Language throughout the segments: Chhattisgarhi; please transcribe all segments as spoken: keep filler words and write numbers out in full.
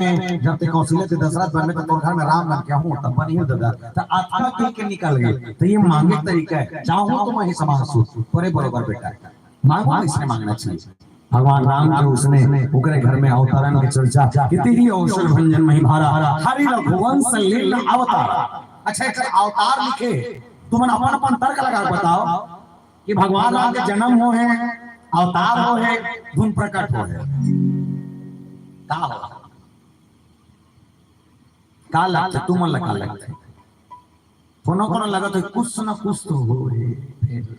जब ते कौशल्या ते दशरथ बनबे तो तोर घर में राम बन के हूँ, तब बनी हो दादा। तो आत्मा कह के निकल गए। तो ये मांगे तरीका है, चाहूँ तो मैं ही समान सू, तोरे बरोबर बेटा, मांगो, इसने मांगना चाहिए। भगवान राम के उसने ओकरे घर में अवतरण के चर्चा, कितनी ही औषध भंजन मही भारा, हरि रघुवंश लील अवतार। अच्छा, एक अवतार लिखे, तुमन अपन अपन तर्क लगा के बताओ कि भगवान राम के जन्म हो है, अवतार हो है, धुन प्रकट हो है, का हो, का लगथे तुमन ला, का लगथे? कोनो कोनो लगत है कुछ ना कुछ तो हो है। फिर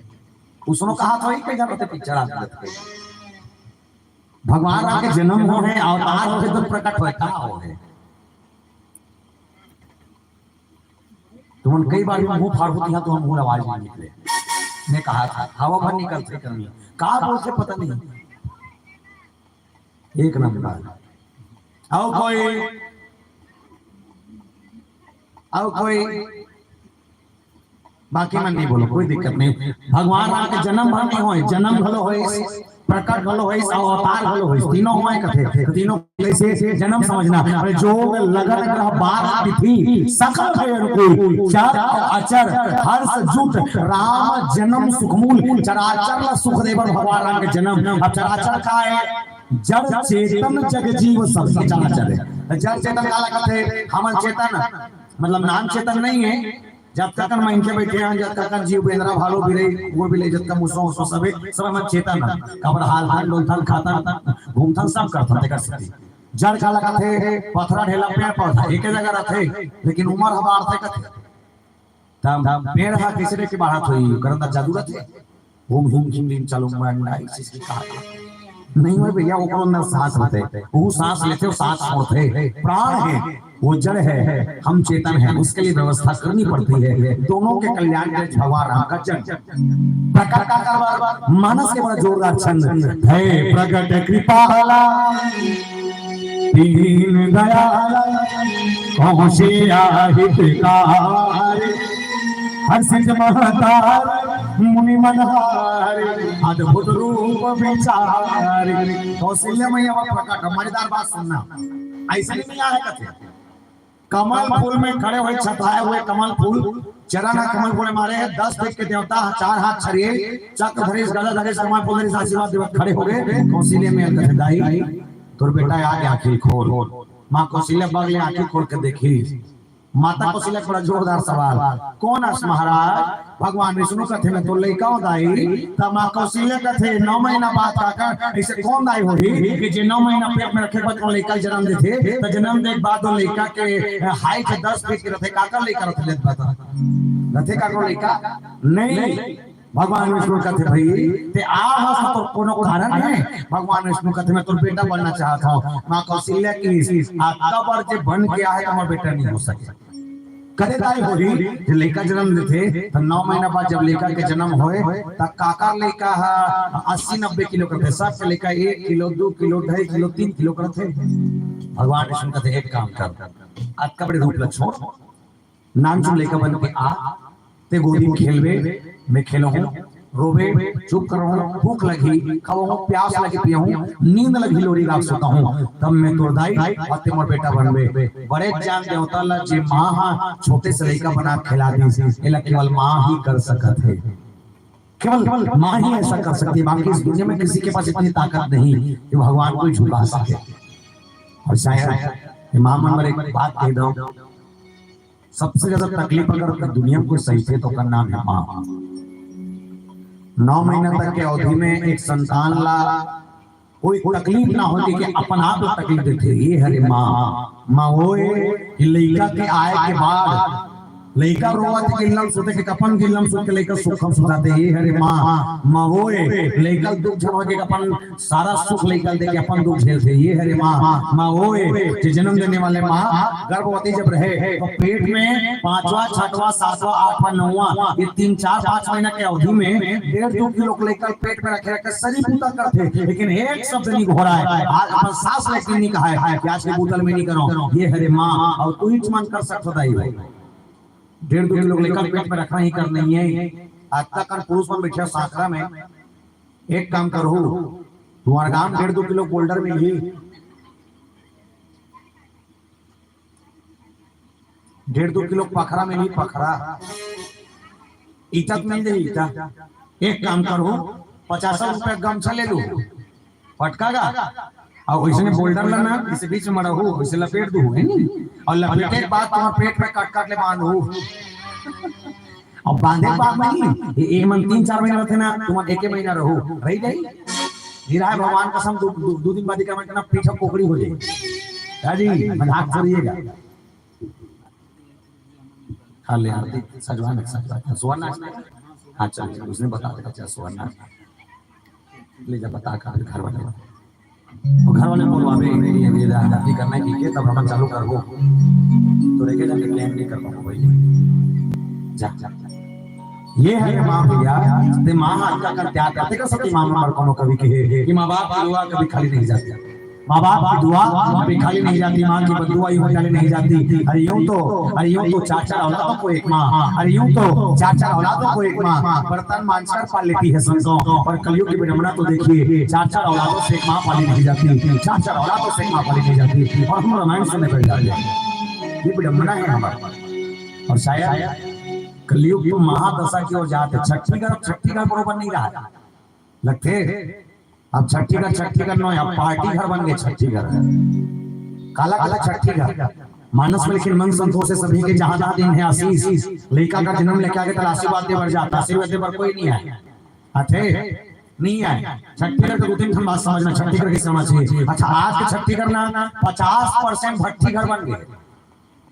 उसनो कहा तो एक जगह पे पिक्चर आ जात है। भगवान राम के जन्म हो है, अवतार हो है, तो प्रकट हो है, का हो है? तुमन कई बार मुंह फाड़ होती है तो हम मुंह आवाज नहीं निकले। मैं कहा था, हवा भर निकलते कमी, का बोलते पता नहीं। एक नंबर। और कोई, और कोई, बाकी मन नहीं बोलो, कोई दिक्कत नहीं। भगवान राम के जन्म भर नहीं होए, जन्म भलो होए, प्रकट भलो होए, अवतार भलो होए, तीनों होए कथे, तीनों कैसे जन्म समझना। अरे जोग लगन ग्रह बार तिथि सकल है अनुकूल, चर और अचर हर्ष जुट राम जन्म सुखमूल। चराचर ला सुख देवर भगवान राम के जन्म। अब चराचर का है? जड़ चेतन जग जीव सब, ये चराचर है। जड़ चेतन काला कथे? हमन चेतन, मतलब नाम चेतन नहीं है। जब तक हम इनके बैठे हैं, जब तक हम जीव, बेंदरा, भालू, बिरई, वो बिरई, जब तक मुसो, उसो सबे, सब हम चेतन है। काबर हालथन, डोलथन, खाथन, घूमथन, सब करथन, तेकर सेती। जड़ काला कथे? पथरा ढेला पेड़ पौधा एक जगह रहथे, लेकिन उमर ह बाढ़थे कथे। तब पेड़ ह कइसे लेके बाढ़त होही? ओकर अंदर जादू रथे। घूम घूम घूम घूम चलो मंडा, इस चीज की कहा। नहीं होय भैया, ओकरो अंदर सांस होथे, वो सांस लेथे, वो सांस छोड़थे, प्राण है, वो जड़ है, हम चेतन हैं, उसके लिए व्यवस्था करनी पड़ती है। दोनों के कल्याण के लिए भगवान राम का जन्म। प्रकट का करवा, मानस के बड़ा जोरदार छंद है। प्रगट कृपाला दीन दयाल कौशिया हितकार, हर्षित महतार मुनि मनहार, अद्भुत रूप विचार। कौशल्या मैया बर प्रकट, मजेदार बात सुनना, ऐसे नहीं आया कथे। कमल फूल में खड़े हुए, छथाए हुए कमल फूल, चरण ह कमल फूल मारे है, दस दिक के देवता, चार हाथ छरिए, चक्र धरिस, गदा धरिस, कमल फूल धरिस, आशीर्वाद देवत खड़े हो गए। कौशल्या मैया कथे, दाई, तोर बेटा आ गया, आँखी खोल। माँ कौशल्या बगले आँखी खोल के देखी। माता कौशल्या के बड़ा जोरदार सवाल, कौन अस महाराज? भगवान विष्णु कथे, मैं तो लइका हूँ दाई। त माँ कौशल्या कथे, नौ महीना बाद काकर, ऐसे कौन दाई होही कि जे नौ महीना पेट में रखे के बाद कोनो लइका जन्म देथे, त जन्म दे के बाद वो लइका के height दस फीट के रथे, काकर लइका रथे, लेत बता। रथे काकर लइका? नहीं। भगवान विष्णु कथे, भाई, ते आ हस तो कोनो कारण है? भगवान विष्णु कथे, मैं तोर बेटा बनना चाहत हूँ। माँ कौशल्या की, आ काबर जे बन के आहे, तो हमर बेटा नहीं हो सके। कथे दाई होही, जे लइका जन्म लेथे, त नौ महीना बाद जब लइका के जन्म होए, त काकर लइका ह अस्सी नब्बे किलो करथे, सबके लइका एक किलो, दू किलो, ढाई किलो, तीन किलो करथे। भगवान विष्णु कथे, एक काम कर, अतका बड़े रूप ल छोड़, नानचुन लइका बन के आ, ते गोदी में खेलबे, मैं खेलहूँ, रोबे, चुप करहूँ, भूख लगही, खवहूँ, प्यास लगही, पियहूँ, नींद लगही, लोरी गाके सुतहूँ, तब मैं तोर दाई अउ ते मोर बेटा बनबे। बड़े जान देवता ला जे माँ ह छोटे से लइका बना के खिला दिस, एला केवल माँ ही कर सकत हे, केवल माँ ही ऐसा कर सकती है। बाकी इस दुनिया में किसी के पास इतनी ताकत नहीं कि भगवान को झुका सके। और शायद ये माँ मन बर एक बात कह दो, सबसे ज्यादा तकलीफ अगर दुनिया में कोई सही थे तो ओकर नाम है माँ। नौ महीना तक के अवधि में एक संतान ला कोई तकलीफ ना होके के अपन आप ला तकलीफ देथे, ये हरे माँ। माँ ओए कि लइका के आए के बाद लइका रोवत गिल्लम सुते के अपन गिल्लम सुत के लइका सुखम सुताथे, ये हरे माँ। माँ ओए लइका दुख झन होके अपन सारा सुख लइका दे के अपन दुख झेलथे, ये हरे माँ। माँ ओए जे जन्म देने वाले माँ गर्भवती जब रहे तो पेट में पांचवा, छठवा, सातवां, आठवां, नौवां, ये तीन, चार, पांच महीना के अवधि में डेढ़ दो किलो के लइका पेट में रखे रखे शरीर पूता करथे, लेकिन एक शब्द नहीं घोराए। आज अपन सास लेके नहीं कहा है कि आज के बोतल में नहीं करो, ये हरे माँ। और तू ही मन कर सकता दाई भाई, डेढ़ दो किलो के लइका पेट में रखना ही कर नहीं है। आज तक पुरुष मन बैठे सांकरा में, एक काम करो, तुम्हारे गांव डेढ़ दो किलो बोल्डर में ही डेढ़ दो किलो पखरा में नहीं, पखरा। ईटा तो मिल जाही, ईटा। एक काम करो, पचास रुपया गमछा ले लो, फटका गा, अउ वइसने बोल्डर ला ना, इसे बीच में रहू, वइसे लपेट दू, है नी? अउ लपेटे के बाद तुम्हार पेट में कट कट ले बांधू। अब बांधे के बाद नहीं, ये एक मन तीन चार महीना रहते ना, तुम्हार एक महीना रहू, रही जाई। गिरा है भगवान कसम, दो, दो, दो दिन बाद का मन ना पीछा कोकड़ी हो जाए। हाँ जी, मजाक छोड़िएगा। खा ले आरती, सजवा ना, सजवा, सुवर्ण। हाँ, चल, उसने बता दिया, अच्छा, सुवर्ण। ले जा, बता का, फिर घर वाले। वो घर वाले बोलवावे, ये, ये आरती करना है, ठीक है, तब हम चालू करबो। तो लेके जाके क्लेम नहीं कर पाऊंगा भाई। जा, जा। ये है माँ भैया, ते माँ हाथ का कर त्याग करते कर सकती माँ, माँ कोनो कभी कहे कि माँ बाप की दुआ कभी खाली नहीं जाती। माँ बाप की दुआ कभी खाली नहीं जाती, माँ की बद्दुआ यूं खाली नहीं जाती। अरे यूं तो, अरे यूं तो चार चार औलादों को एक माँ, अरे यूं तो चार चार औलादों को एक माँ बर्तन मांजकर पाल लेती है संतों। और कलयुग की विडंबना तो देखिए, चार चार औलादों से एक माँ पाली नहीं जाती, चार चार औलादों से एक माँ पाली नहीं जाती, और हम रामायण सुनने बैठ जाते हैं। ये विडंबना है हमारा। और शायद कलयुग तो महादशा की ओर जाते, छठी घर, छठी घर बरोबर नहीं रहा लगथे। अब छठी घर, छठी घर नो, अब पार्टी घर बन गए छठी घर। काला काला छठी घर। मानस में लेकिन मन संतोष से सभी के जहाँ जहाँ दिन है आशीष। लइका का जन्म लेके आगे तो आशीर्वाद दे बर जाता, आशीर्वाद दे बर कोई नहीं आए। अथे नहीं आए। छठी घर के दो तीन ठन बात समझना, छठी घर के समझ चाहिए। अच्छा, आज के छठी घर ना पचास परसेंट भट्ठी घर बन गए।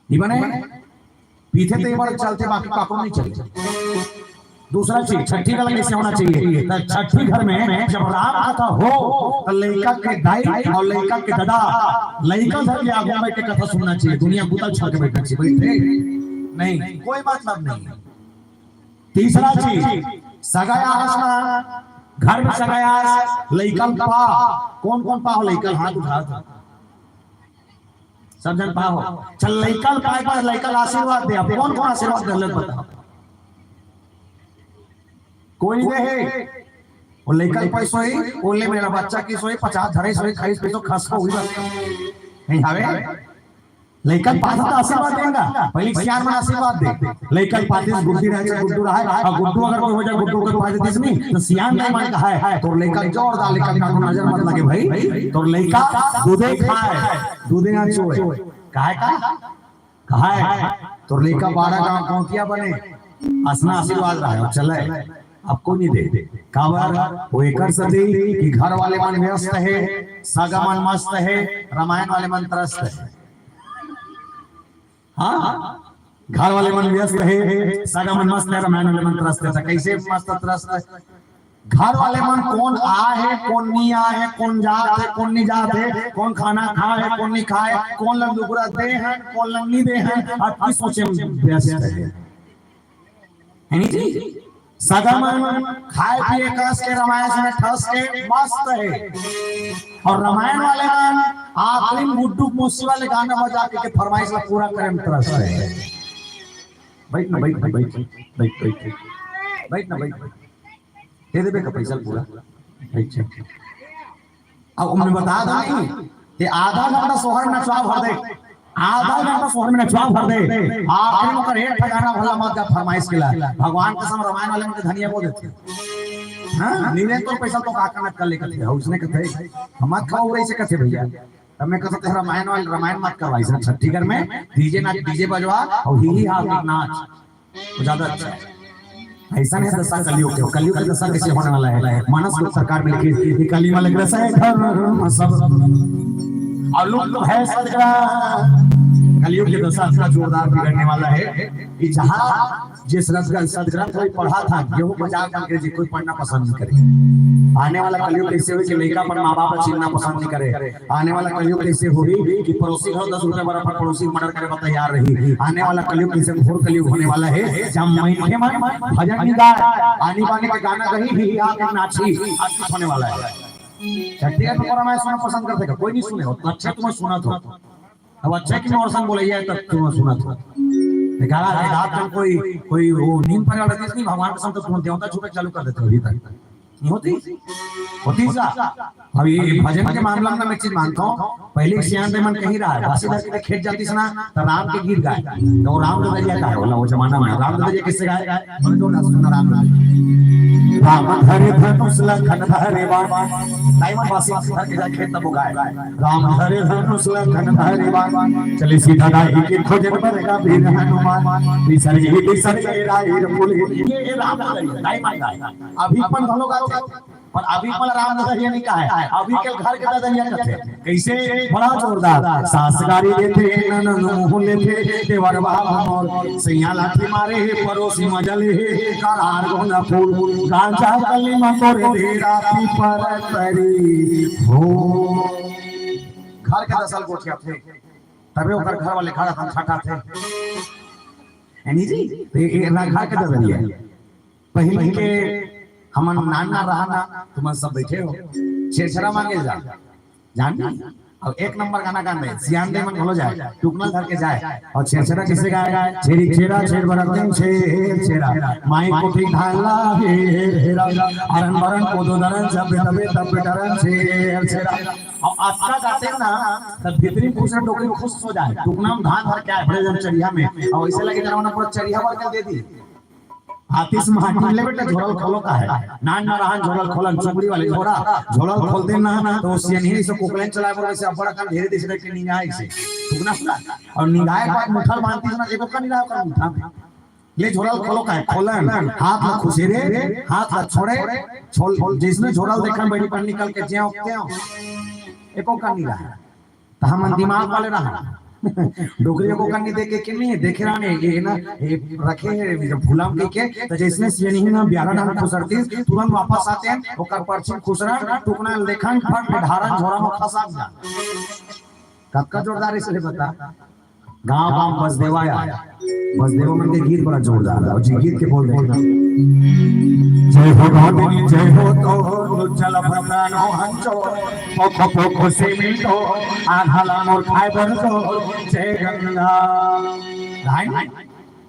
नहीं बने? पीथे ते बर चलते, बाकी काको नहीं चलते। दूसरा चीज, छठी घर में कैसे होना चाहिए? तो छठी घर में जब राम कथा हो, तो लइका के दाई और लइका के दादा, लइका धर के आगू में के कथा सुनना चाहिए। दुनिया बुता छोड़ के बैठना चाहिए, बैठे नहीं, कोई मतलब नहीं। तीसरा चीज, सगाई आस ना, घर में सगाई आस, लइका पा, कौन कौन पा हो लइका, हाथ उठा दो। सब झन पाहो। चल, लइका ल पाए बर लइका ल आशीर्वाद दे। अब कौन कौन आशीर्वाद दे, लोग बताओ। कोई दे हे? वो लइका ल पैसो ही, ओले मेरा बच्चा की सोई, पचास धरे सोई, खाइस पीसो, खस को हुई बस। नहीं हवे? लइका ल पास तो आशीर्वाद देंगा, पहले सियान मन आशीर्वाद दे। लइका ल पातिस गुड्डी रहे, चाहे गुड्डू रहे, और गुड्डू अगर कोई हो जाए, गुड्डू अगर पास देतिस नहीं, तो सियान नहीं मन का है, है, तोर लइका जोरदार लइका का नजर मत लगे भाई, तोर लइका दूधे खाए, दूधे ना चोए। काहे का? काहे? तोर लइका बारह गांव कौंतिया बने, असना आशीर्वाद रहे, अब चले, अब कोई नहीं दे। काबर? वो एकर सती कि घर वाले मन व्यस्त है, सगा मन मस्त है, रामायण वाले मन त्रस्त है। हाँ, घर वाले मन व्यस्त है, सगा मन मस्त है, रामायण वाले मन त्रस्त है। तो कैसे मस्त त्रस्त है? घर वाले मन कौन आ है, कौन नहीं आ है, कौन जात है, कौन नहीं जात है, कौन खाना खा है, कौन नहीं खाए, कौन ला लुगरा दे है, कौन ला नहीं दे है, अब की सोचे में व्यस्त है। है नहीं जी? सगा मन खाए पिए कस के, रामायण में ठस के मस्त है, और रामायण वाले मन आखिरी में गुड्डू मुंशी वाले गाना बजा के, के फरमाइश ला पूरा करे में त्रस्त है। बैठ ना, बैठ ना, बैठ, बैठ, बैठ, बैठ ना, बैठ, बैठ। दे देबे का पैसा पूरा? बैठ जा। अब उमने बता दो नहीं कि आधा घंटा सोहर में नचवा भर दे, आधा घंटा सोहर में नचवा भर दे, आखिरी में ओकर एक ठा गाना भला मत गा फरमाइश के ला। भगवान कसम, रामायण वाले मन के धनिया बोल देथे। हाँ, नीले तो पैसा तो का कनक कर लेकर थे, उसने कथे, हम मत खाओ, वैसे कथे भैया। तब मैं कहता था, रामायण वाले, रामायण मत करवा, इसने छत्तीसगढ़ में डीजे ना, डीजे बजवा और ही ही हा नाच, वो ज्यादा अच्छा है। ऐसा नहीं दशा कलयुग के, कलयुग की दशा कैसे होने वाला है? मानस को सरकार में लिखी कि कली में लग रहा है धर्म सब। और लोग तो है सदग्रह। कलयुग की दशा इतना जोरदार बिगड़ने वाला है कि जहाँ जिस रस का सदग्रंथ कोई पढ़ा था, गेहूं को जाकर अंग्रेजी कोई पढ़ना पसंद नहीं करे। आने वाला कलयुग कैसे हो कि लड़का अपन माँ बाप को छीनना पसंद नहीं करे। आने वाला कलयुग कैसे होही कि पड़ोसी घर दस रुपया बर अपन पड़ोसी के मर्डर करे बर तैयार रही। आने वाला कलयुग कैसे घोर कलयुग होने वाला है, जहाँ मनखे मन भजन नहीं गाए, आनी बानी के गाना गही ही आके नाची, आज कुछ होने वाला है। छत्तीसगढ़ में रामायण सुनना पसंद करथे का? कोई नहीं सुने, और अच्छा तुम्हें सुना था। अब अच्छा कि मोर संग बोलैया है, तब तुम्हें सुना था। देखा, रात में कोई, कोई वो नींद पड़े वाला चीज नहीं, भगवान के संग तो तुम देवता छुपे चालू कर देते हो अभी तक। नहीं होती? होती सा। अब ये भजन के मामला में मैं चीज मानता हूँ, पहले सियान दे मन कहीं रहा, बासी धर के खेत जाती सना, तो राम के गीत गाए, तो राम ददरिया का है, बोला वो जमाना में राम ददरिया किससे गाए? बोले तो ना सुना राम ददरिया। राम धरे धनुष लखन धरे बाण। नहीं, मन बासी धर के जाए खेत तब वो गाए। राम धरे धनुष लखन धरे बाण, चले सीता दाई के खोजन बर का वीर हनुमान। बिसर गए, बिसर गए राई रे पुल। ये, ये राम ददरिया, नहीं मान गाए। अभी अपन घलो गाते, पर अभी अपन राम ददरिया नहीं कहा है, अभी के घर के ददरिया कहते हैं। कैसे? बड़ा जोरदार। सास गारी देथे, ननद मुँह लेथे, देवर बाप मोर सैया लाठी मारे हे, पड़ोसी मजा ले हे, करार गोंदा फूल, गांजा कली मकोरे दे राती पर तरी हो। घर के दसल गोठिया थे, तबे ओकर घर वाले घर अपन छठा थे। यानी जी, ये, ये ना घर के ददरिया। पहले के हमन नान ना रहा ना, तुमन सब बैठे हो, छेरछेरा मांगे जा, जान ना? और एक नंबर गाना गान रहे, सियान दे मन घलो जाए, टुकना धर के जाए, और छेरछेरा किसे गाए? छेरी छेरा, छेर बरतिन, छेर छेरा, माई कोठी ढाला, हेर हेरा, अरन बरन, कोदो दरन, जब तबे तब डरन, छेर छेरा। और अतका गाते ना, तब भीतरी पुरुष डोकरी खुश हो जाए, टुकना में धान धर के आए, बड़े जन चरिया में, और ऐसे लगे जरा उन्हें पूरा चरिया भर के दे दी। आतिश माटी ले बेटा, झोरल खोलो का है। नान ना रहा झोरल खोलन, चुगड़ी वाले झोरा, झोरल खोलते ना, ना, तो सियनही से कोकलेन चलाए बोले से अब्बड़ अकन ढेरे देश देख के निंगाए से। टुकना ना, और निंगाए के बाद मुठल बांधती ना, एको का निंगाए कर मुठा में। ले झोरल खोलो का है, खोलन, हाथ ला खुसेरे, हाथ ला छोड़े, छोल, जिसने झोरल देखन बड़ी पर निकल के ज्यां उगते हो, एको का निंगाए। तो हमन दिमाग वाले रहा। डोकरी को करनी देखे के नहीं देखे रहने, ये ना, ये रखे है, ये भूलाम के के, तो जैसने सियनही ना ब्यारा डाल खुसरती, तुरंत वापस आते हैं, ओकर परछी खुसरा, टुकना लेखन, फट, ढारन, झोरा में खसा जा। कतका जोरदार इसलिए बता। गांव गांव बसदेवा आया, बसदेवा मन के गीत बड़ा जोरदार है, और जी गीत के बोल दे। जय हो गौतमी, जय हो तो, चल भगवान हो हंचो, पोखो पोखो से मिलतो, आधाला मोर खाए बर तो, जय गंगा। राय नहीं?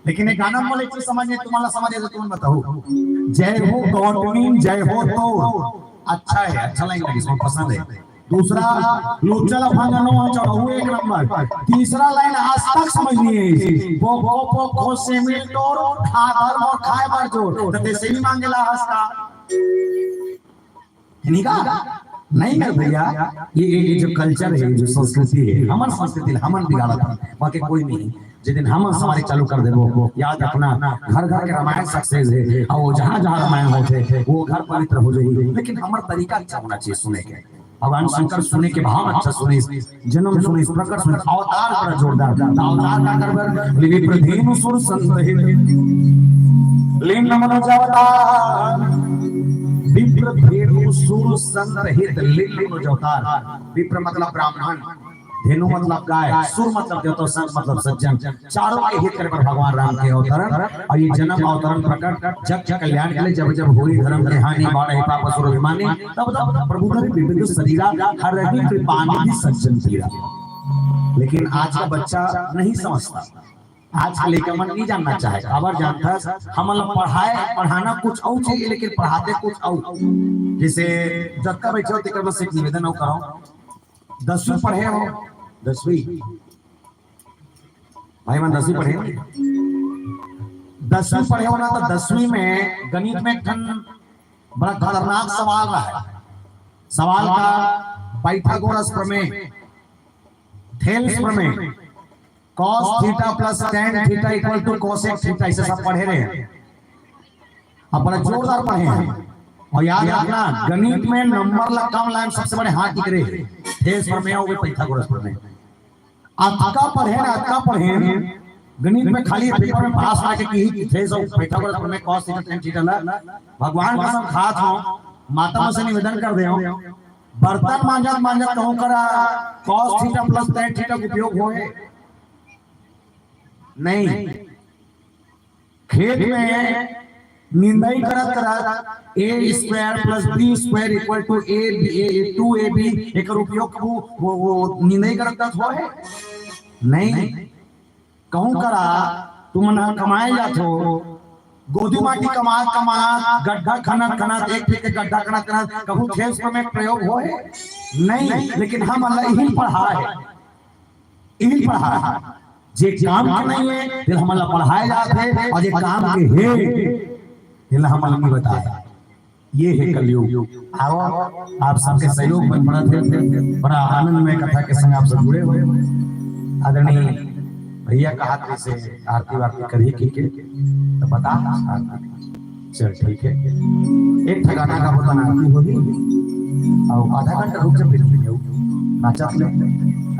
लेकिन ये गाना बोले चीज समझ नहीं, तुम्हारा समझ है तो तुम बताओ। जय हो गौतमी, जय हो तो। अच्छा है, अच्छा लाइन लगी, इसको पसंद है। दूसरा, लुच्चा लफंगा नवा चढ़ऊ एक नंबर। तीसरा लाइन आज तक समझ नहीं है इसे। पोखो पोखो से मिलतो, खाए बर मोर खाए बर जोर। तो तैसे भी मांगेला हंस का। नहीं का? नहीं कर भैया, ये, ये जो कल्चर है, जो संस्कृति है, हमर संस्कृति ला हमन बिगाड़त हन, बाकी कोई नहीं। जिस दिन हमन समाज चालू कर देबो, याद रखना, घर घर के रामायण सक्सेस है, और वो जहाँ जहाँ रामायण होथे, वो घर पवित्र हो जाही। लेकिन हमर तरीका अच्छा होना चाहिए सुने के। भगवान शंकर सुने के भाव अच्छा सुने, जन्म सुने, प्रकट सुने, अवतार बड़ा जोरदार। अवतार का कर बर? विप्र धेनु सुर संत हित। लीन मनो जवतार। विप्र धेनु सुर संत हित, लीन मनो जवतार। विप्र मतलब ब्राह्मण, धेनु मतलब गाय, सुर मतलब देवता, संत मतलब सज्जन। चारों के हित करे बर भगवान राम के अवतरण, और ये जन्म अवतरण प्रकट जग के कल्याण के लिए। जब जब होई धर्म के हानि, बाढ़े पाप असुर अभिमानी, तब तब प्रभु धरे विविध शरीरा, हरहि कृपा निधि सज्जन पीरा। लेकिन आज का बच्चा नहीं समझता, आज के लइका मन नहीं जानना चाहे, काबर जानता, हमन ला पढ़ाए, पढ़ाना कुछ और चाहिए, लेकिन पढ़ाते कुछ और। जैसे जतका बैठे हो, तेकर बस एक निवेदन और करो, दसवीं पढ़े हो, दसवीं, भाई मन दसवीं पढ़े हो, दसवीं पढ़े हो ना, तो दसवीं में गणित में एक ठन बड़ा खतरनाक सवाल रहा है। सवाल का पाइथागोरस प्रमेय, थेल्स प्रमेय, cos theta plus tan theta equal to cosec theta, इसे सब पढ़े रहे हैं, अब बड़ा जोरदार पढ़े हैं। और याद रखना, गणित में नंबर ला कम लाइन सबसे बड़े हाथ दिख रहे हैं, थेल्स प्रमेय हो गए, पाइथागोरस प्रमेय। अतका पढ़े ना, अतका पढ़े, गणित में खाली पेपर में पास आके की थेल्स और पाइथागोरस प्रमेय, cos theta tan theta ला। भगवान कसम खात हो, माता मन से निवेदन कर दे हो, बर्तन मांजत मांजत कहूं करा cos theta plus tan theta का उपयोग होए? नहीं। खेत में निंदाई करत करत a square plus b square equal to a b, two a b, एकर उपयोग वो, वो, वो निंदाई करत करत होए? नहीं। कहूं करा, तुमन ह कमाए जाथो, गोदी माटी कमात कमात, गड्ढा खनत खनत, एक फीट के गड्ढा खनत खनत, कहूँ छह सौ में प्रयोग होय? नहीं, लेकिन हमन ला इही पढ़ाय हे, इही पढ़ाय हे। जे काम के नहीं हे, तेला हमन ला पढ़ाय जात हे, अउ जे काम के हे, तेला हमन ला नहीं बताय। ये हे कलयुग। आओ, आप सबके सहयोग में बड़ा थे, बड़ा आनंदमय कथा के संग आप सब जुड़े हुए। आदरणीय भैया कहा थे से आरती वारती करिए कि के, तो बता आरती। चल ठीक है, एक ठा गाना का बता आरती होगी, और आधा घंटा रुक जा, फिर नाचत ले।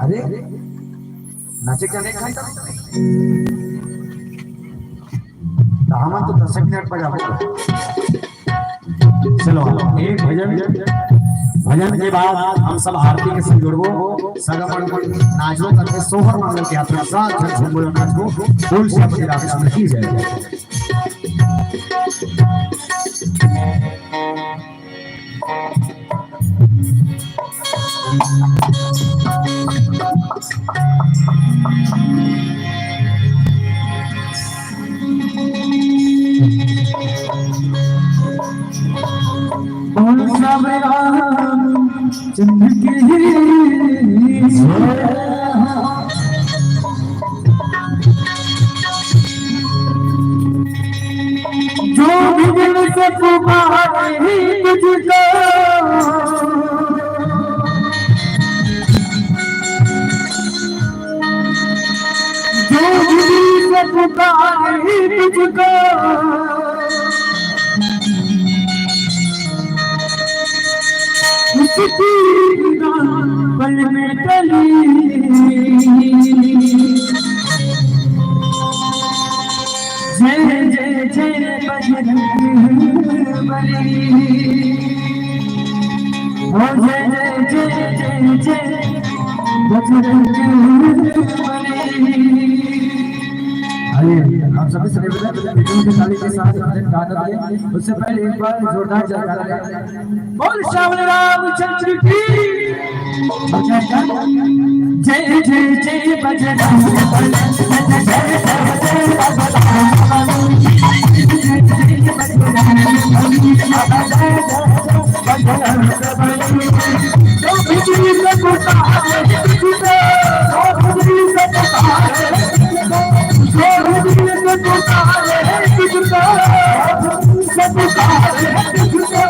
अरे नाचे क्या नहीं खाई? तो हम तो दस मिनट बजाबो। चलो, एक भजन, भजन के बाद हम सब आरती के संग जुड़बो, सब अपन नाचबो करके सोहर मंगल के यात्रा साथ झन झुमबो नाचबो। बोल श्री राम कृष्ण की जय। बोल श्याम रामचंद्र की जय। जो भी दिल से पुकारे तुझको, जो भी दिल से पुकारे तुझको, उसकी पल में टली। जय जय जय बजरंग बली। ओ जय जय जय जय जय बजरंग बली। आइए, हम सभी श्रोता मित्रों के ताली के साथ भजन गाना गाएं। उससे पहले एक बार जोरदार जयकारा दें। बोल श्याम रामचंद्र की जय। जय जय जय बजरंग बली, जय जय जय बजरंग बली, जय जय जय बजरंग बली, जय जय जय बजरंग बली। जो भी दिल से पुकारे तुझको, जो भी दिल से पुकारे तुझको, जो भी दिल से पुकारे तुझको, सब पुकारे तुझको।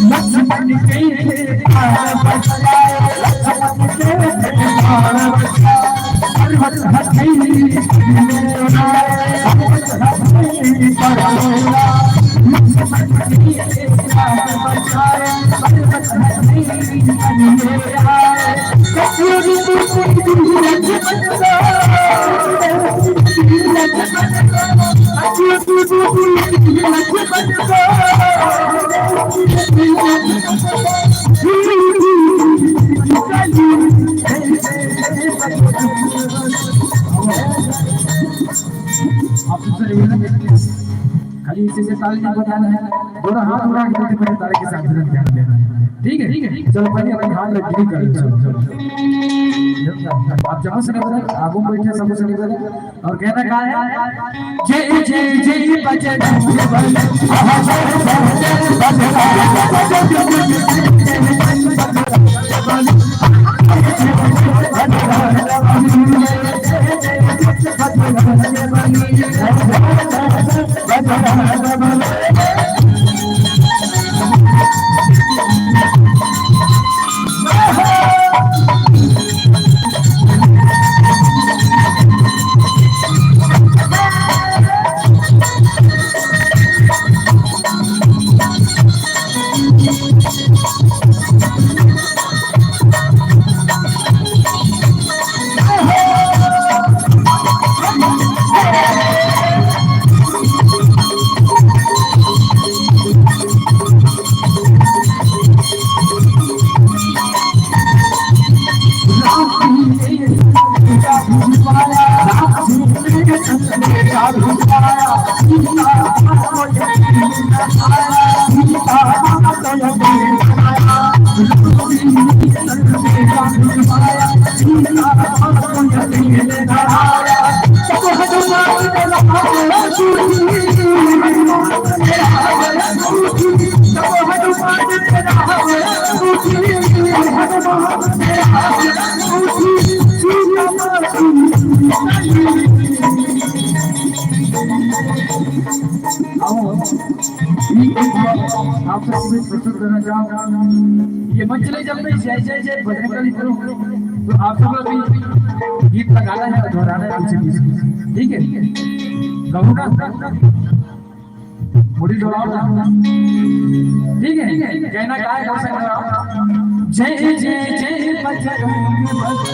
लक्ष्मण के थे बाण बरसाए, लक्ष्मण के थे बाण बरसाए, पर्वत हथेली पर्वत हथेली पर रोया। लक्ष्मण के थे बाण बरसाए, पर्वत हथेली पर रोया। आप सबसे निवेदन है, खाली इसी से ताली नहीं बजाना है, दोनों हाथ उठा के मेरे ताली के साथ ध्यान देना है। ठीक है, ठीक है, चलो पहले अपने हाथ में गिरी कर लो। चलो, चलो, चलो। आप जमा से निवेदन, आगू में बैठे सबसे निवेदन, और कहना क्या है? जय जय जय बजरंग बली। आओ, ये एक बार आपको भी प्रस्तुत करना चाहूंगा। ये मंच ले जब मैं जय जय जय बजरंग बली करूँ, तो आप लोग भी गीत का गाना है, दोहराना है पीछे पीछे, ठीक है? गाऊंगा, मुड़ी डोलाओ ना, ठीक है? कहना क्या है, कौन सा गाना? जय जय जय बजरंग बली।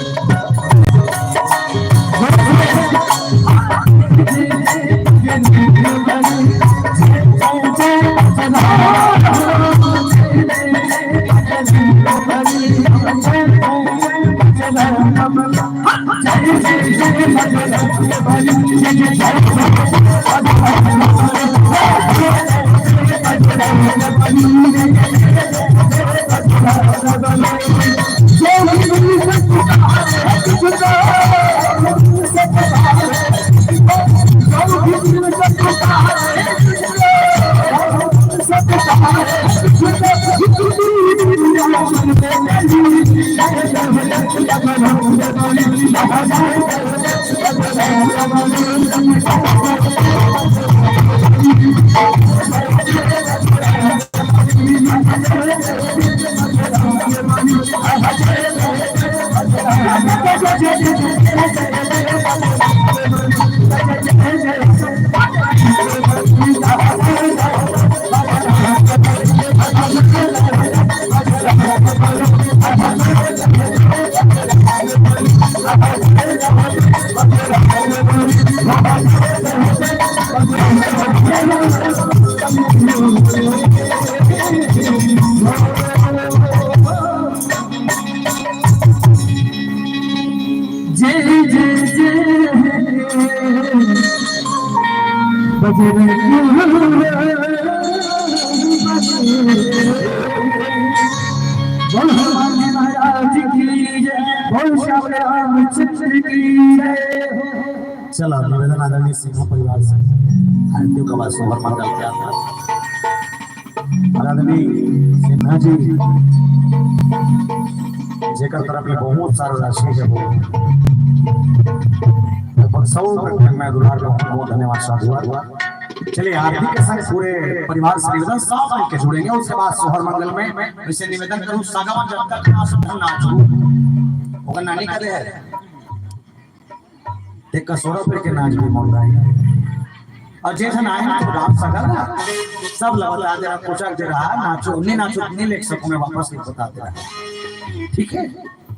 जय जय जय बजरंग बली। बोल हनुमान महाराज की जय, बोल श्याम रामचंद्र की जय। चला, निवेदन आदरणीय सिन्हा परिवार से आरतियों का बाद सोहर मंगल के यात्रा। आदरणीय सिन्हा जी, जेकर तरफ में बहुत सारा राशि है, वो लगभग सौ रुपए में दुलार का बहुत बहुत धन्यवाद, साधुवाद। चलिए, आरती के संग पूरे परिवार से निवेदन, सब मिलके जुड़ेंगे, उसके बाद सोहर मंगल में। वैसे निवेदन करूँ, सगावन जब तक ना सुनू, नाचू, ओकर नानी करे है। ते कसोरा पे के नाच भी मन रहा है। और जैसे ना आए ना तो राम सगा ना, सब लगा दे रहा, पोशाक दे रहा, नाचो, नहीं नाचो, नहीं लेके सकूं मैं, वापस नहीं बताते रहा। ठीक है,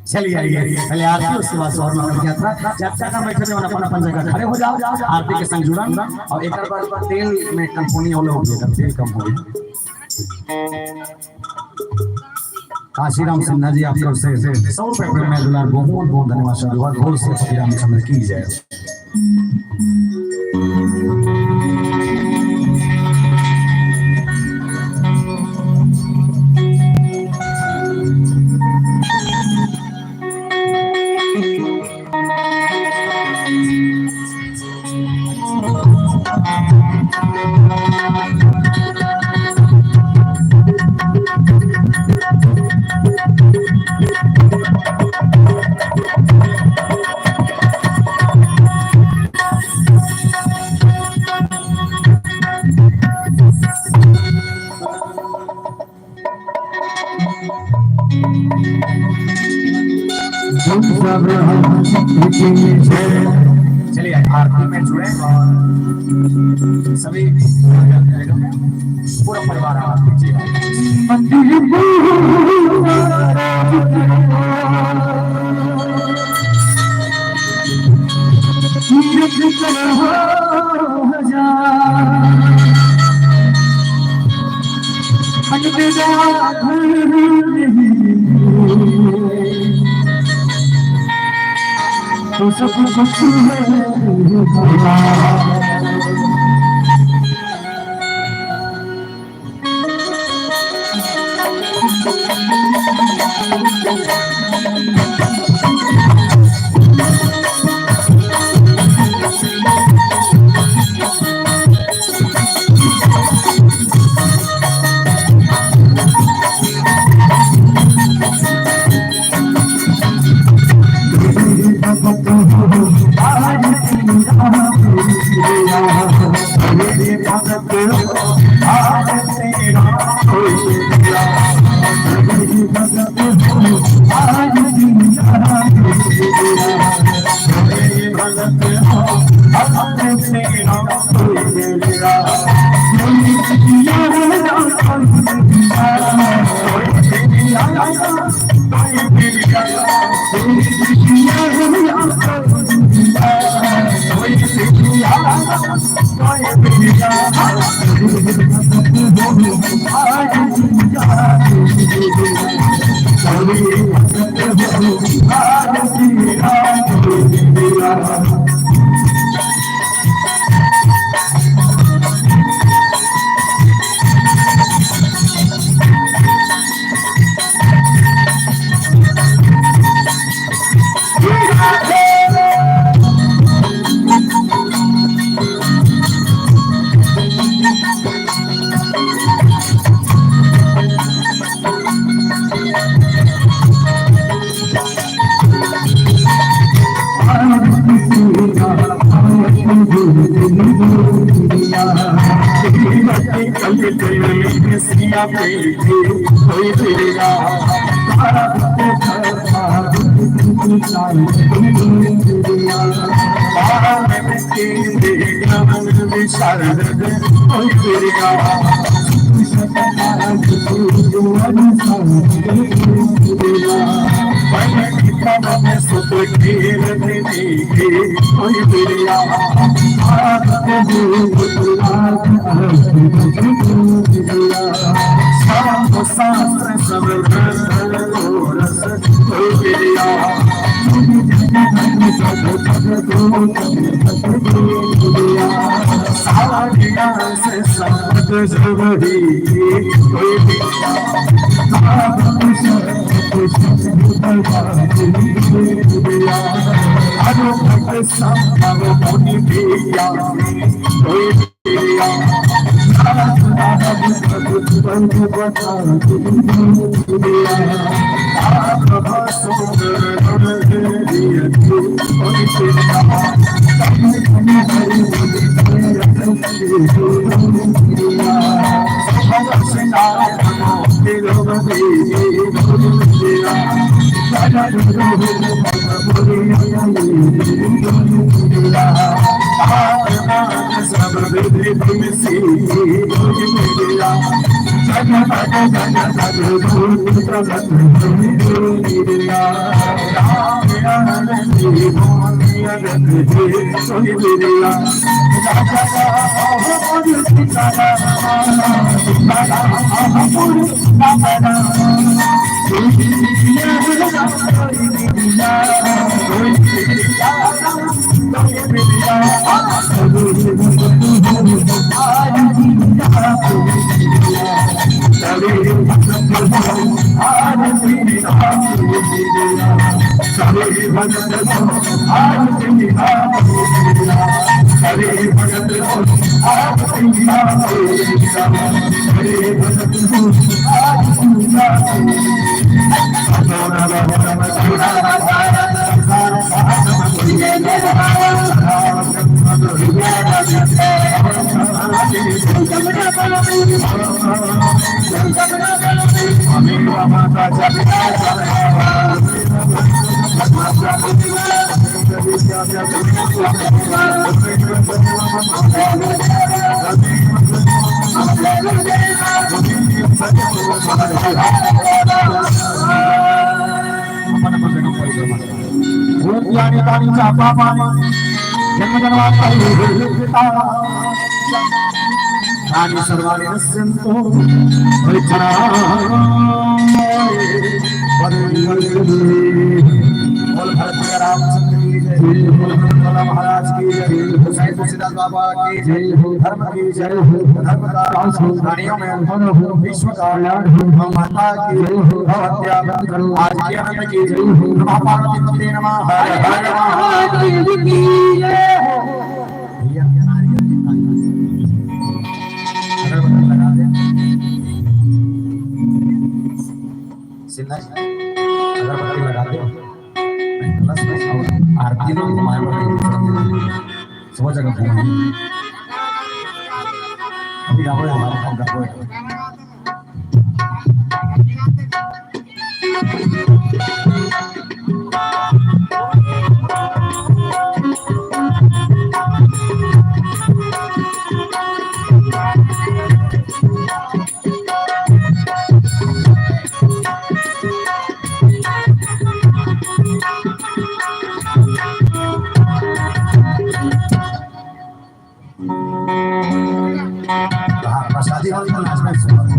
चलिए आइए, पहले आरती, उसके बाद सोहर मंगल की यात्रा। जब तक हम बैठे थे, अपन अपन जगह खड़े हो जाओ, आरती के संग जुड़न, और एक बार तेल में कम होनी हो, लोग तेल कम हो गई। काशीराम सिन्हा जी, आप तरफ से सौ रुपए प्रेम दुलार, बहुत बहुत धन्यवाद, साधुवाद। बोल श्री रामचंद्र की जय। चलिए, आरती में जुड़े और सभी पूरा परिवार आवाज दीजिए। तो सब कुछ है। अपन अपन जगह परिक्रमा। भूत यानि तानि च पापानि जन्म जन्मांतरेभ्यो तानि सर्वाणि नश्यंतु। बोल भरत रामचंद्र की जय, बोल हनुमान महाराज की जय, बोल साईं तुलसीदास बाबा की जय, धर्म की जय हो, धर्म का राज हो, प्राणियों में हो, विश्व कल्याण हो, माता की जय हो, भव हत्या बंद करो, आज के अनंत की जय हो, नमः पार्वती पते नमः, हर हर महादेव की जय हो। भैया, नारियल की अगरबत्ती लगा दे। सिन्हा जी, अगरबत्ती लगा दे। प्लस में और आरती में घुमाए बर, सब जगह घुमाए। अभी गाबो यार, हम गाबो यार। हाँ, प्रसादी वाला तो नाचना है।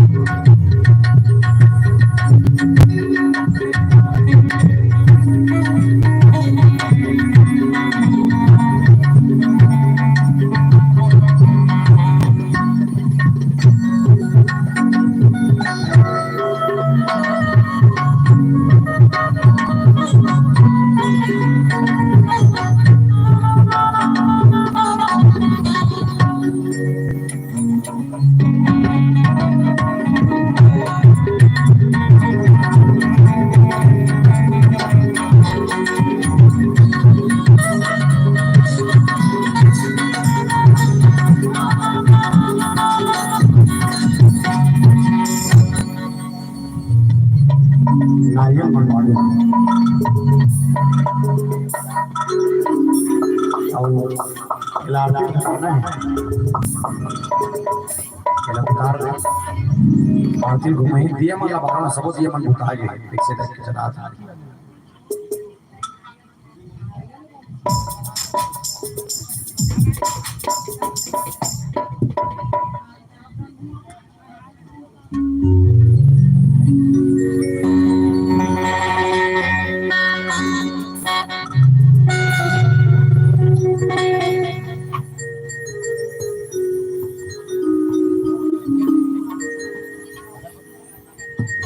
नारियल मंगवा दे। अउ एला आरती उतारना है। एला उतार दे। आरती घुमाई, दिया मन ला बारना, सबो दिया मन बुता गे। ठीक से करके चला था।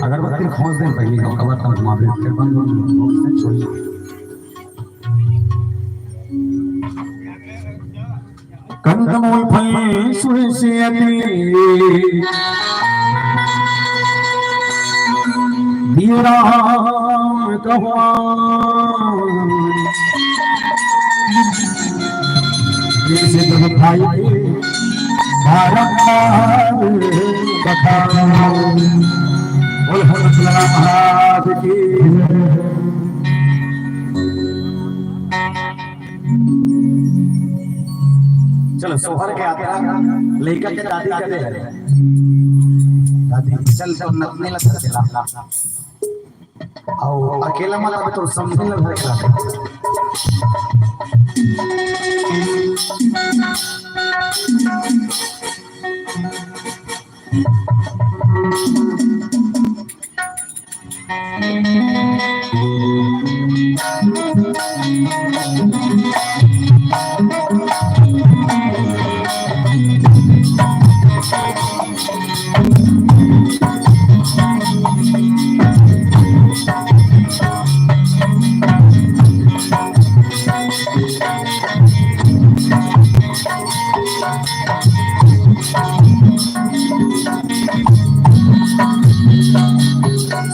अगरबत्ती खोज दे पहले, ओकर बाद तब घुमाबे, फिर बंद हो, खोज दे, छोड़ दे। कंदमूल फल सुरसि अति दियो राम कहवान। जैसे जब भाई बारंबार बताओ। बोल हनुमत लाला महाराज की। चलो, सोहर के आता, लइका के दादी करे। दादी, चल, चल, नतनी ला धर के ला। अउ अकेला मत आबे, तोर समधी ला धर के ला।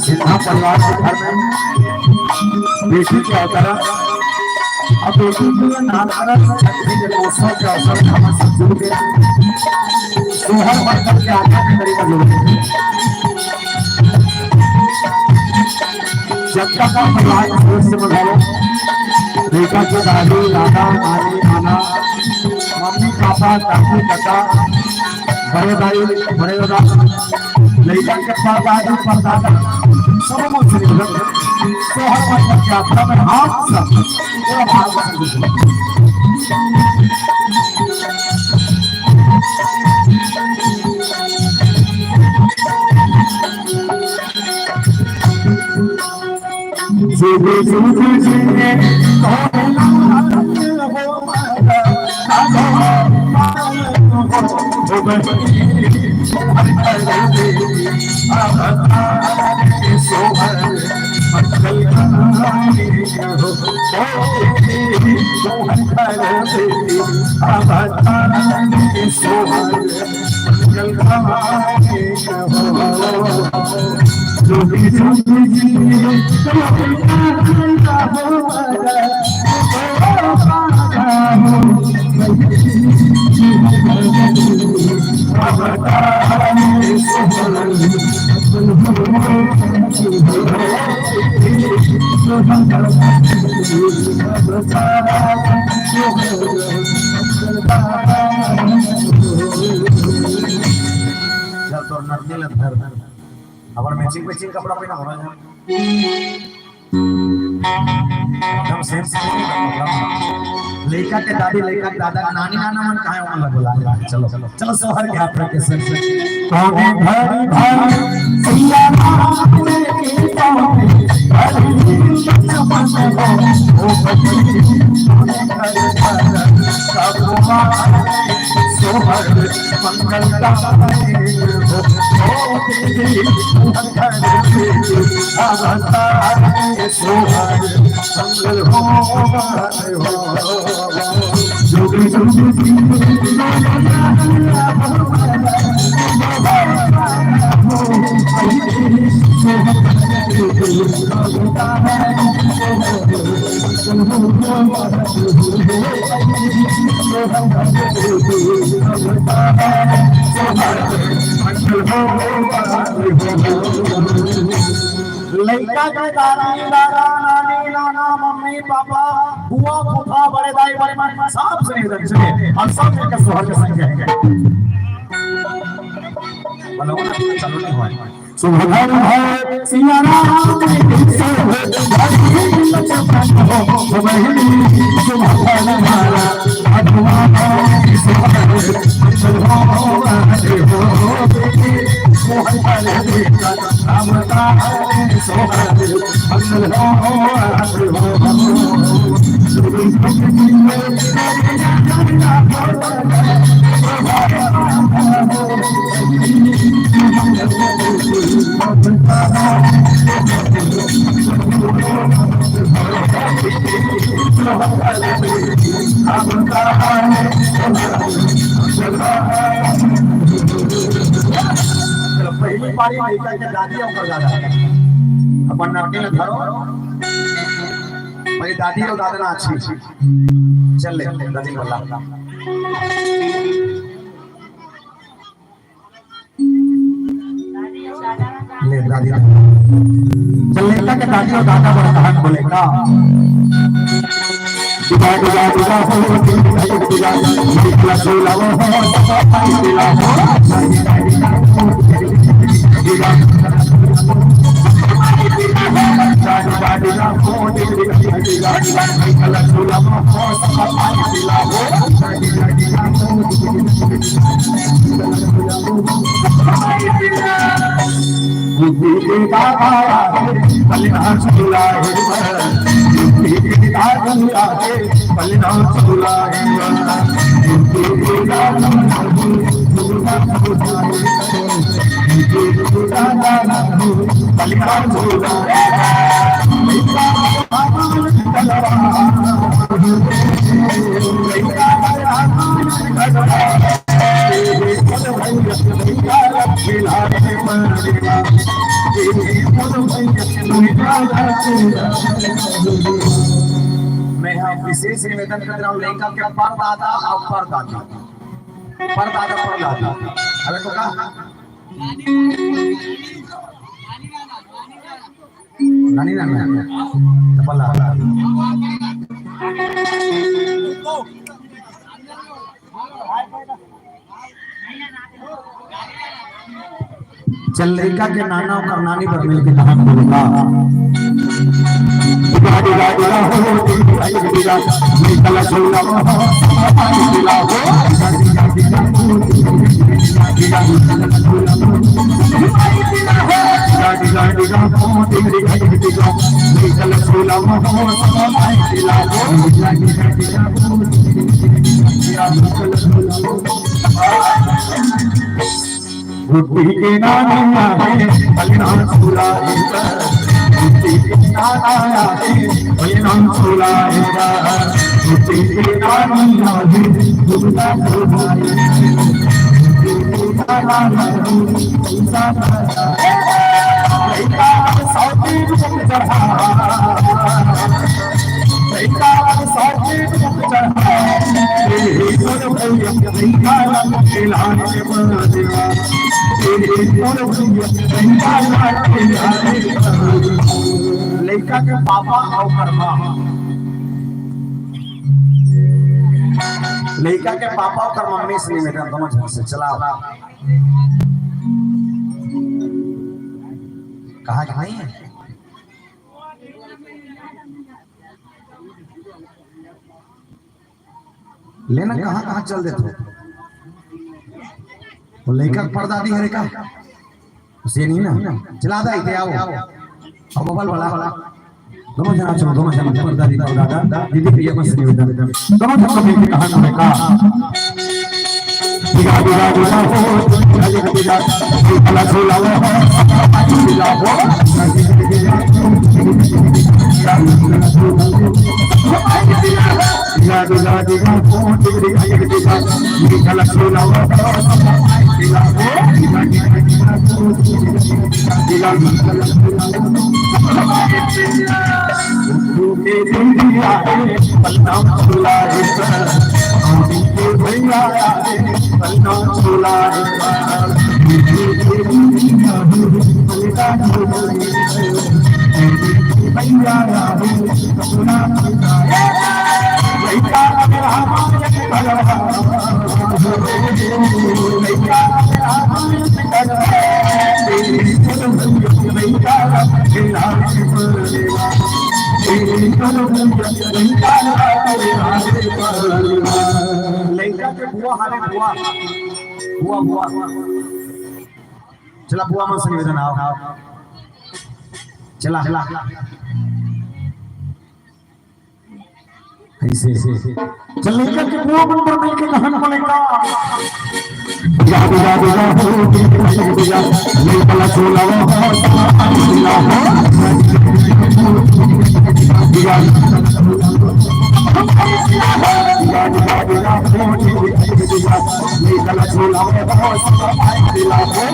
सिन्हा परिवार के घर में बेटी के अवतरण, अब बेटी के नामकरण छठी जन्मोत्सव के अवसर में हमन सब जुड़ के सोहर मंडल के आज्ञा के करीब जुड़ के जब तक हम परिवार के सदस्य में घलो बेटा के दादी, दादा, नानी, नाना, मम्मी, पापा, काकी, काका, बड़े दाई, बड़े दादा, लइका के परदादी, परदादा, सब मन से निवेदन, सोहर मंडल के यात्रा में आप सब, पूरा भाग संग जुग जुग जिए कौन लाल हो माता, हो माता, हो बहिनी, अवतार सोहर मंगल गाए हो, ओ बहिनी, सोहर अवतार सोहर चल, तोर नरनी ल धर। अपन matching, matching कपड़ा पहना होना है। एकदम same, same कपड़ा। लइका के दादी, लइका के दादा, नानी नाना मन कहाँ है, ओमन ला बुला ले। चलो, चलो, सोहर के हाथ रख के same, same। कौने घर घर सिया राम के पाँव, हरि हरि लक्ष्मण हो, ओ बच्ची, कौने घर घर सब सोहर मंगल गाए हो, ओ देवी, मंगल देवी, अवतार सोहर मंगल हो, मंगल हो। जुग जुग जिए लइका के दादी, दादा, नानी, नाना, मम्मी, पापा, बुआ, फूफा, बड़े दाई, बड़े माँ, सब से निवेदन है, हम सब मिलकर सोहर के संग गाएंगे। बोलो ना, चलो नहीं हुआ। सुभर भय सिया राम के सोहर, हरि लक्ष्मण हो, सुभर सुभर माला, हनुमान सोहर, मंगल हो, मंगल हो, सोहर चलो, पहली पारी लइका के दादी अउ दादा। अपन नाम के धरो। पहले दादी अउ दादा ना अच्छी। चल ले, दादी बोला। ले, दादी। चल, लइका के दादी अउ दादा बड़ा कहान बोले का। मैं ह विशेष निवेदन कर रहा हूँ, लइका के परदादा अउ परदादी, परदादा, परदादी। अबे तो का? नानी, नानी, नानी। तपला। चल, लइका के नाना अउ नानी बर मिलके कहानी बोले का। डिगा, डिगा, डिगा, हो, डिगा, डिगा, लइका ला झूला में हो, डिगा, हो, डिगा, डिगा, डिगा, हो, डिगा, डिगा, लइका ला झूला में हो, डिगा, डिगा, डिगा, हो, डिगा, डिगा, डिगा, लइका ला झूला में हो, डिगा, डिगा, डिगा, हो, डिगा, डिगा, लइका ला झूला में हो। गुड्डी के नानी आहे, पलना झूला है। गुड्डी के नाना आहे, पलना झूला है। गुड्डी के नानी आहे, झूला झूला है। गुड्डी के नाना आहे, झूला झूला है। लइका साथी झूम चढ़ा। लइका के पापा अउ ओकर माँ, लइका के पापा अउ ओकर मम्मी से निवेदन, दोनों झन से चलाओ। कहा कि नहीं? लेना कहाँ कहाँ चल देते हो? वो लइका के परदादी हरे का? उसे नहीं ना? चला दा इते आओ। अब बबल वाला। दोनों जना चलो, दोनों जना परदादी, परदादा, दीदी भैया बस निवेदन। दोनों जना मिलके कहानी बोले का। डिगा, डिगा, डिगा, हो, डिगा, डिगा, डिगा, झूला झूला हो, झूला हो। डिगा, डिगा, डिगा, हो, डिगा, डिगा, डिगा, झूला झूला हो, झूला हो। डिगा, डिगा, डिगा, झूला झूला हो। लइका के बुआ हरे, बुआ, बुआ, बुआ। चला बुआ मन से निवेदन आओ। चला, चला। ऐसे, ऐसे। चल लइका के बुआ मन बर मिलके कहानी बोले का। या, या, या, या, हो, या, या, या, लइका ला झूला हो, झूला हो। या, या, या, या, हो, लइका ला झूला हो, झूला हो।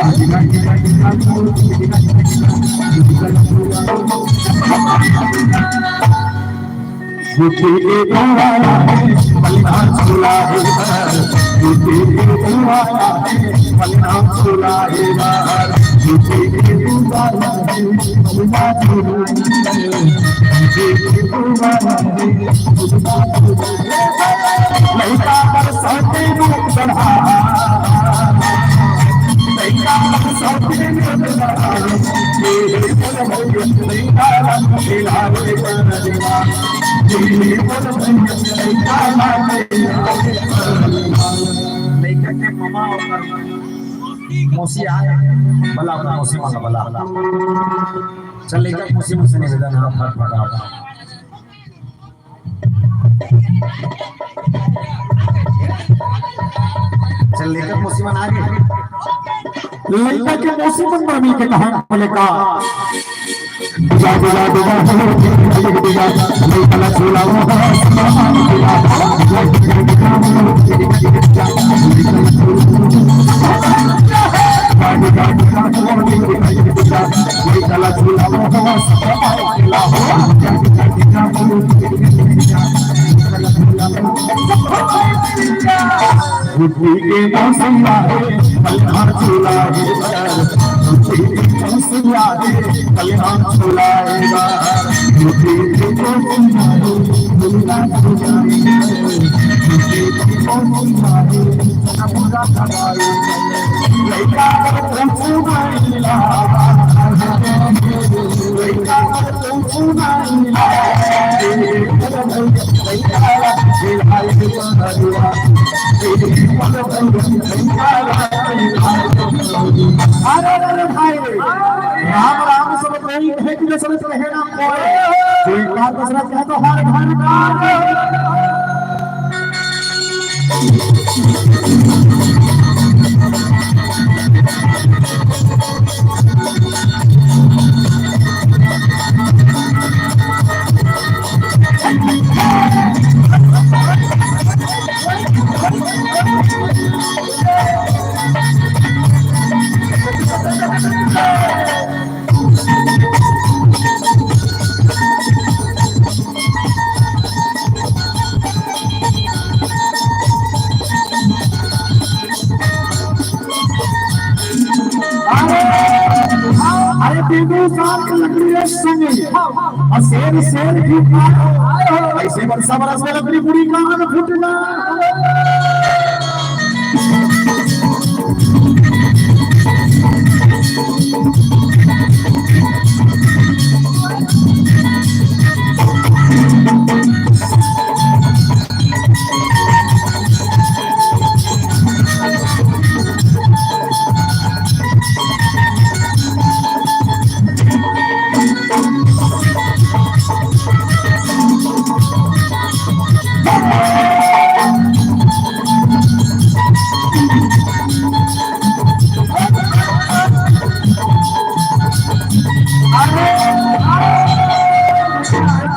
गुड्डी के बुआ आए, पलना झूला है। गुड्डी के बुआ आए, पलना झूला है। गुड्डी के बुआ आए, पलना झूला है। गुड्डी के बुआ आए, पलना झूला है। लइका बर साथे रूप चढ़ा। लइका बर साथे रूप चढ़ा। लइका के ममा अउ मौसी आए, बला ओकर मौसी मन ला बला। चल, लइका के मौसी मन से निवेदन हे, फट फट आओ। चल, लइका के मौसी मन आ गे। लइका के मौसी मन बर मिलके कहानी बोले का। डिगा, डिगा, डिगा, हो, डिगा, डिगा, लइका ला झूला हो, डिगा, डिगा, डिगा, हो, डिगा, डिगा, डिगा, लइका ला झूला हो, डिगा, डिगा, डिगा, हो, डिगा, डिगा, डिगा, लइका ला झूला हो, डिगा, डिगा, डिगा, हो, डिगा, डिगा, डिगा, लइका ला झूला हो। गुड्डी के मौसी आए, पलना झूला है। गुड्डी के मौसी आए, पलना झूला है। गुड्डी के मौसी आए, पलना झूला है। गुड्डी के मौसी आए, पलना झूला है। अरे, अरे, भाई, राम राम सब कोई कहे कि दशरथ कहे ना कोई। जो एक बार दशरथ कहे तो हर घर का। अरे, अरे, तीनों साल के लकड़ी रे संगी। अउ शेर, शेर भी खाए हो। ऐसे बरसा बरस में लकड़ी पूरी कान फूटना।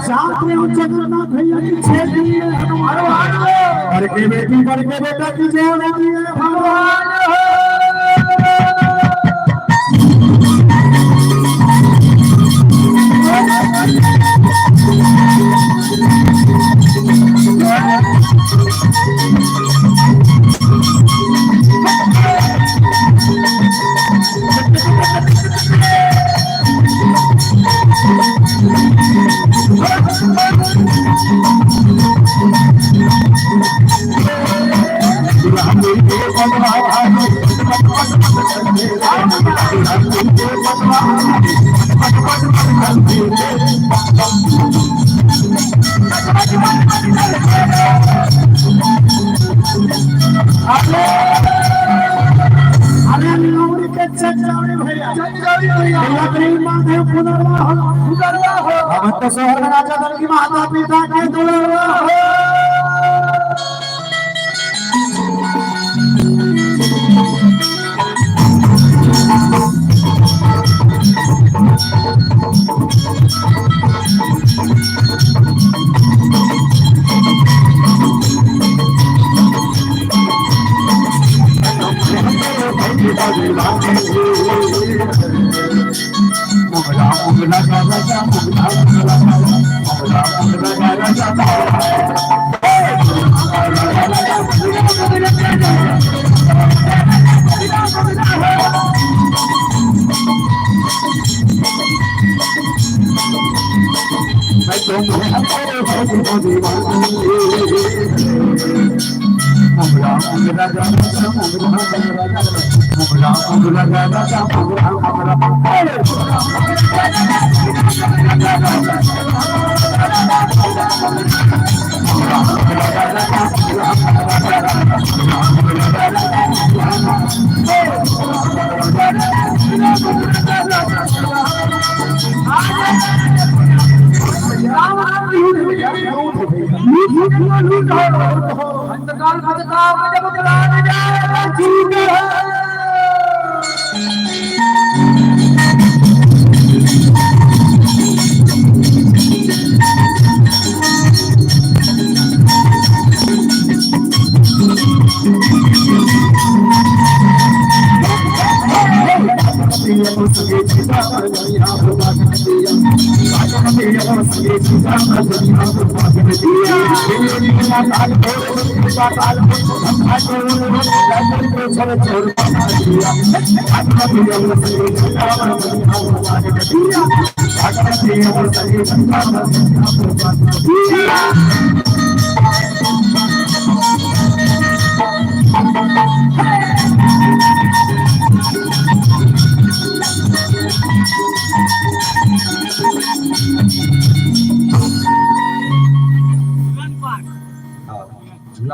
जात में हो जगन्नाथ भैया की छह दिन में हनुमान। करके बेटी, करके बेटा की जय होती है भगवान। अरे, अरे, लौड़ी के चंचौड़ी भैया। चंचौड़ी भैया। भैया, प्रेम बांधे पुनर्वाह। पुनर्वाह। हम तो शहर में राजा दल की माता पिता के दुलार हो।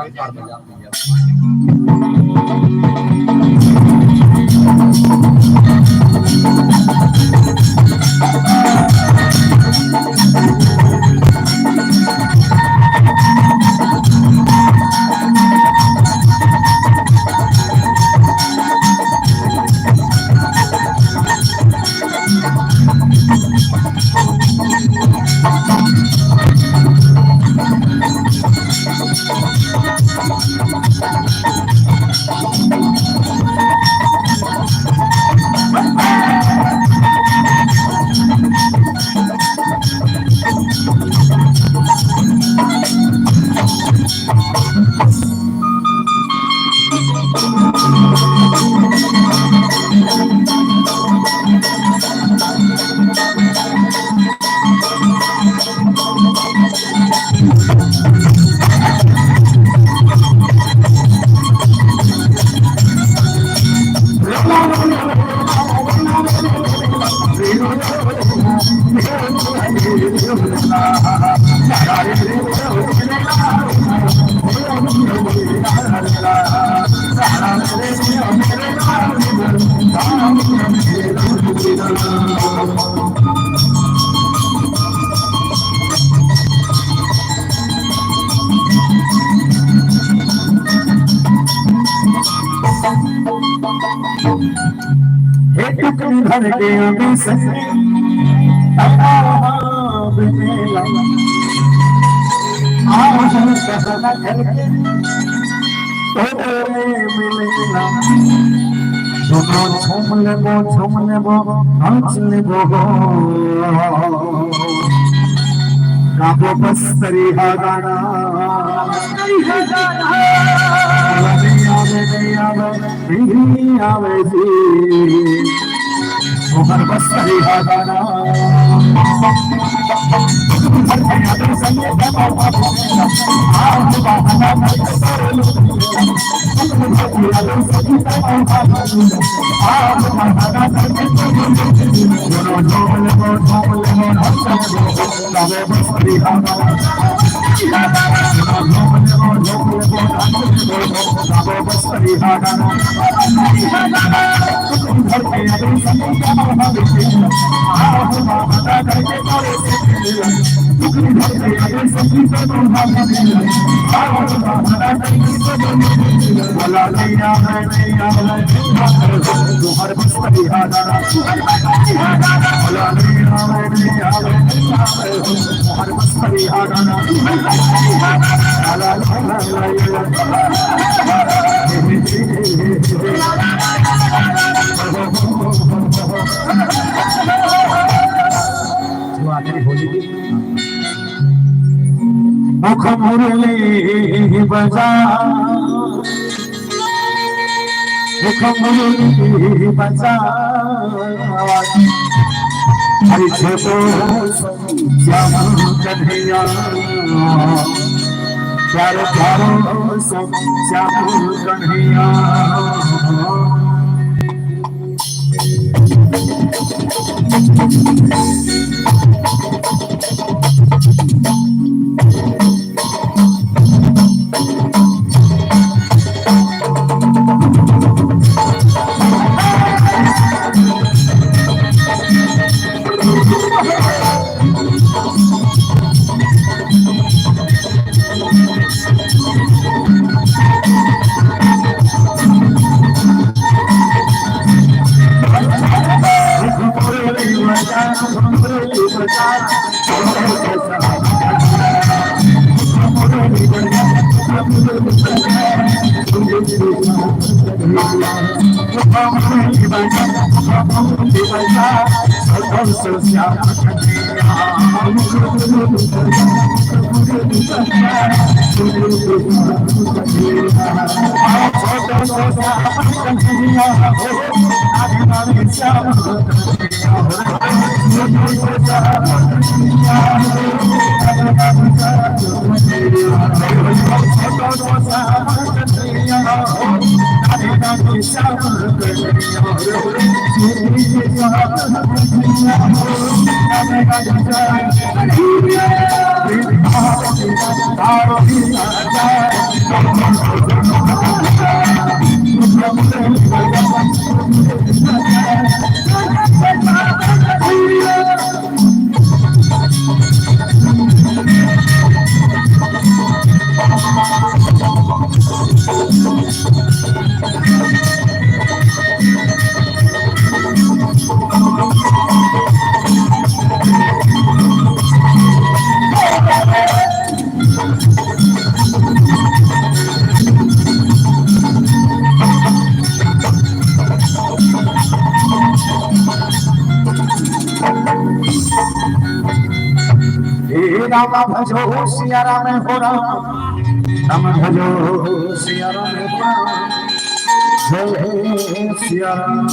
चार बजा भैया। हे टुकड़ी भर के अभी से तालाब में लगा। आह कहना करके तोरे मिलेला। दोनों झूम लेबो, झूम लेबो, नाच लेबो। गाबो बस्तरिहा गाना। बस्तरिहा गाना। नहीं आवे, नहीं आवे, नहीं आवे जी। ओकर बस्तरिहा गाना। जो आखिरी होली की मुख मुरली बजा, मुख मुरली बजा। अरे छोटो श्याम कन्हैया, प्यारो प्यारो श्याम कन्हैया। हे राम भजो सिया राम हो राम, राम भजो सिया राम हो राम। जय सिया राम।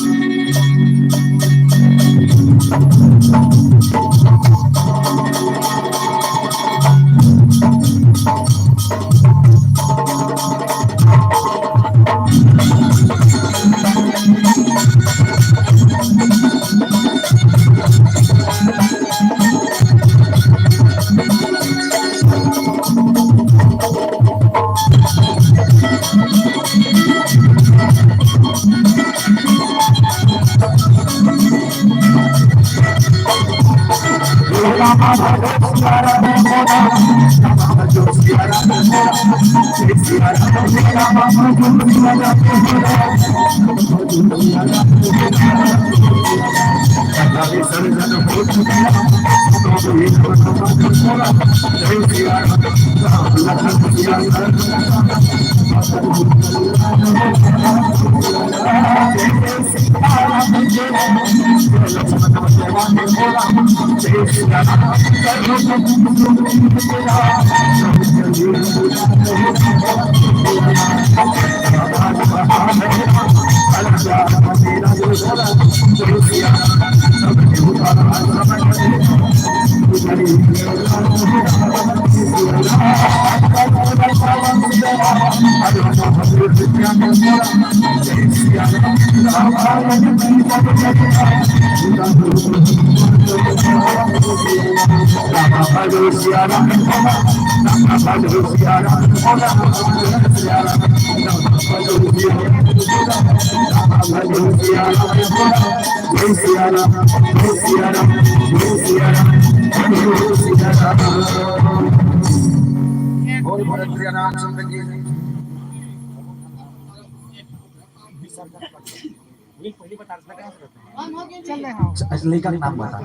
अच्छा, लड़का का नाम बता।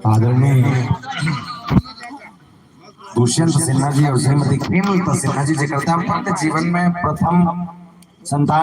आदरणीय दुष्यंत सिन्हा जी और श्रीमती खेमलता सिन्हा जी, जेकर दाम्पत्य जीवन में प्रथम संतान